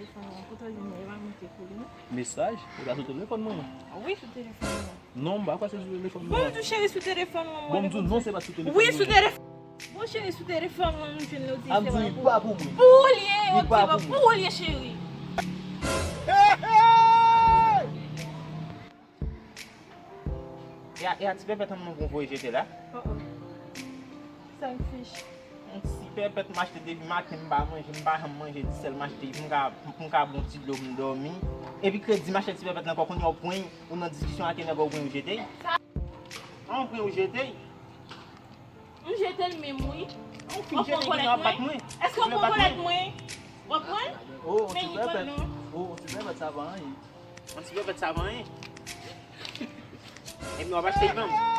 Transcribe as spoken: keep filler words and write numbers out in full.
Telefòn mwen, kote w jwenn li? E pa mwen ki ekri li, non? Mesaj? Ou ta sou telefòn mwen? Wi, sou telefòn mwen. Non, m pa kwè se sou telefòn mwen. Bon, m tou cheri, sou telefòn mwen. Bon, m di w non, se pa sou telefòn mwen. Wi, sou telefòn. Bon, cheri, sou telefòn mwen, m jwenn li, ou di se pa pou mwen. Pou ou li ye, ou di pou ou li ye, cheri. E a, e a ti pèpèt an mwen pou voye jete la? Oh, oh. Selfish. Yon ti pèpèt m achte depi maten m pa manje, m pa janm manje, di sèl m achte pou m ka, pou m ka bwè yon ti dlo pou m dòmi. Epi kredi m achte ti pèpèt la ankò, kounye a w pran l, ou nan diskisyon ak yon nèg ou pran l ou jete l? An w pran l ou jete l? M jete l menm wi. An w fin jete l kounye a w ap bat mwen? Èske w pran kolèt mwen? W ap pran l? Oh, yon ti pèpèt. Oh, yon ti pèpèt sa pa anyen. Yon ti pèpèt sa pa anyen. Epi w ap achte l menm.